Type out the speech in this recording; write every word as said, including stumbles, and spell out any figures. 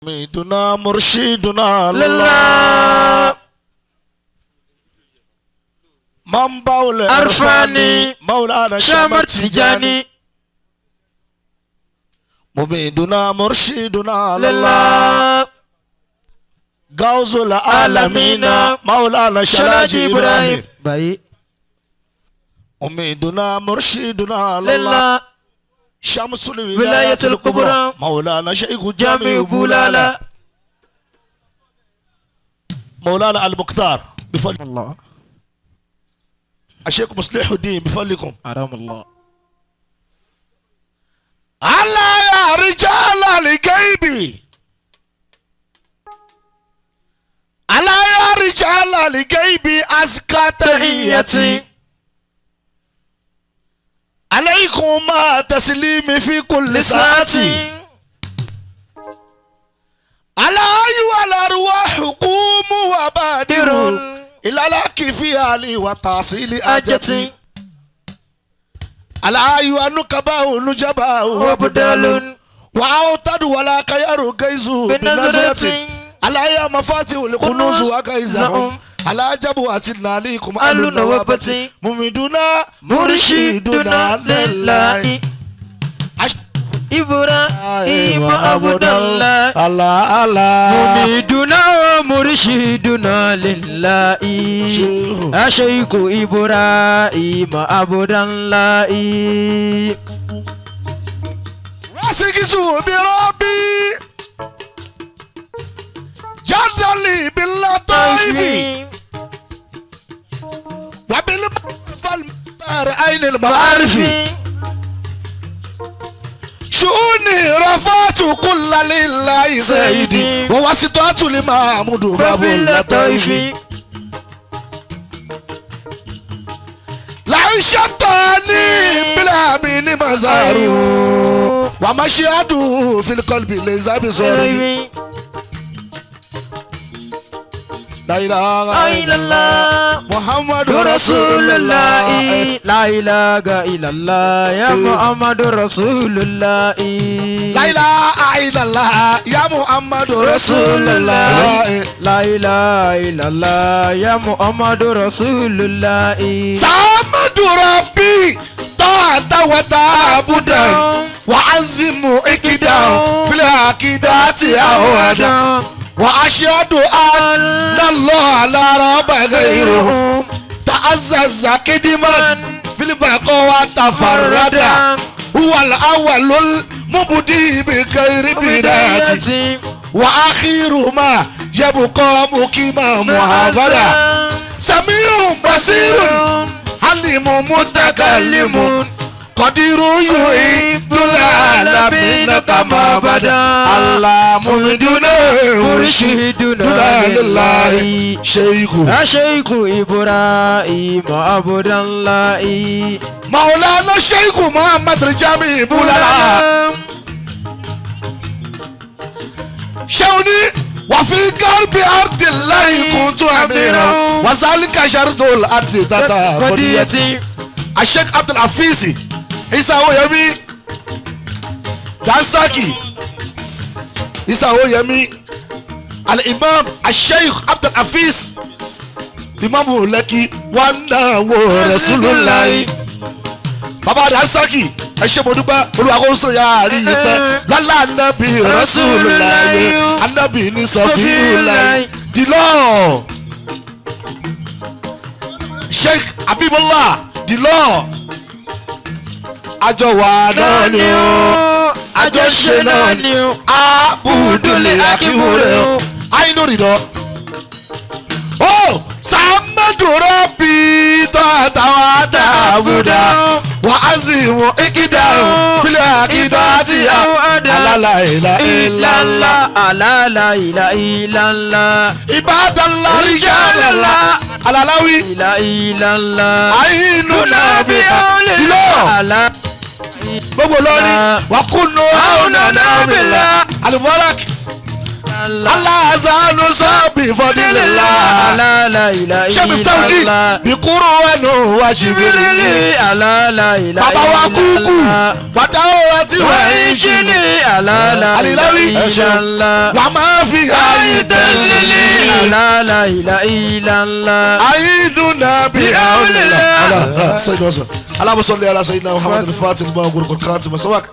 عميدنا مرشدنا الله. لله. منبع العرفان. عرفان. مولانا شمر تجاني. عميدنا مرشدنا الله. لله. غوث العالمين. مولانا شلاجي إبراهيم. Bayi. عميدنا مرشدنا الله. لله. شمس الولاية الكبرى. مولانا شيخ جامع بولالا. مولانا المختار بفضل الله. الشيخ مصلح الدين بفضلكم. حرام الله. ألا يا رجال الغيب، ألا يا رجال الغيب، أزكى تحيتي عليكم مع تسليمي في كل ساعة. ألا أيها الأرواح قوموا وبادروا إلى الحق في حالي وتحصيل حاجتي. ألا أيها النكباء نجباء وأبدال. وأوتاد ولا خير غيث بنظرة. ألا يا مفاتيح الكنوز وغيثهم. على جبوة عليكم أهل النوابة. ممدنا مرشدنا لله. أش- إبراهيم عبد الله. الله، الله. ممدنا ومرشدنا لله. شيخ. الشيخ إبراهيم عبد الله. وثقت بربي جد لي باللطائف. وبالمعرفة المختار عين المعارف. شؤوني رفعت كل لله سيدي. ووسطت لمحمود باب اللطائف. لا شطاني بلا من مزار. ومشهد في القلب ليس بصار. لا إله إلا الله محمد رسول الله. لا إله إلا الله يا محمد رسول الله. لا إله إلا الله يا محمد رسول الله. لا إله إلا الله يا محمد رسول الله. سأحمد ربي طاعة وتعبدا. وأعظم إقدام في العقيدة أودا. وأشهد أن الله لا رب غيره. تعزز قدما في البقاء وتفردا. هو الأول المبدي بغير بداية. وآخر ما يبقى مقيما مؤبدا. سميع بصير عليم متكلم. قدير يحيي العالمين كما بدا. الله ممدنا مرشدنا لله. شيخ. يا شيخ إبراهيم عبد الله. مولانا الشيخ محمد رجابي بولالا. Ṣé o ní, وفي غرب أرض الله كنت أميرا. وذلك شرط الأرض تحت قديتي. الشيخ عبد الحفيظ Isa Oyemi Dansaki. Isa Oyemi. الإمام الشيخ عبد الحفيظ Ìmáàmù Lẹ́kì wà náà wò Rasulullah. Bàbá Dansaki, ẹ ṣé mo dúpẹ́, Olúwa kó sọ ya àrí yìí pẹ́. Lọ́lá Nábì Rasulullah, Ànábì ní Sọfíullah. The law. Sheikh Habibullah, the law. Àjọ wà náà ni o, àjọ ṣe náà ni o. Abudul Akimure o. Àyínú rìndọ́. Oh, سأحمد ربي طاعة وتعبدا. وأعظم إقدام في العقيدة أودا. لا إله إلا الله. لا إله إلا الله. عباد الله رجال الله. Alalawi. لا إله إلا الله. عيننا بأولياء. Gbogbo Ìlọrin. وكن عوننا بالله. Al-Mubarak. Allah azanu sabi fadilillah. لا إله إلا الله. Sheikh Miftahudeen. Bi Qur'an wa Jibril. لا إله إلا الله. Bàbá wa kúkú. Bàbá o. وإجني على لا إله إلا الله. وما في أيدي تزلي على لا إله إلا الله. أعيذنا بحول الله. Allah, Allah, Sayyidina Hasan. اللهم صل على سيدنا محمد الفاتح لما أغلق والخاتم لما سبق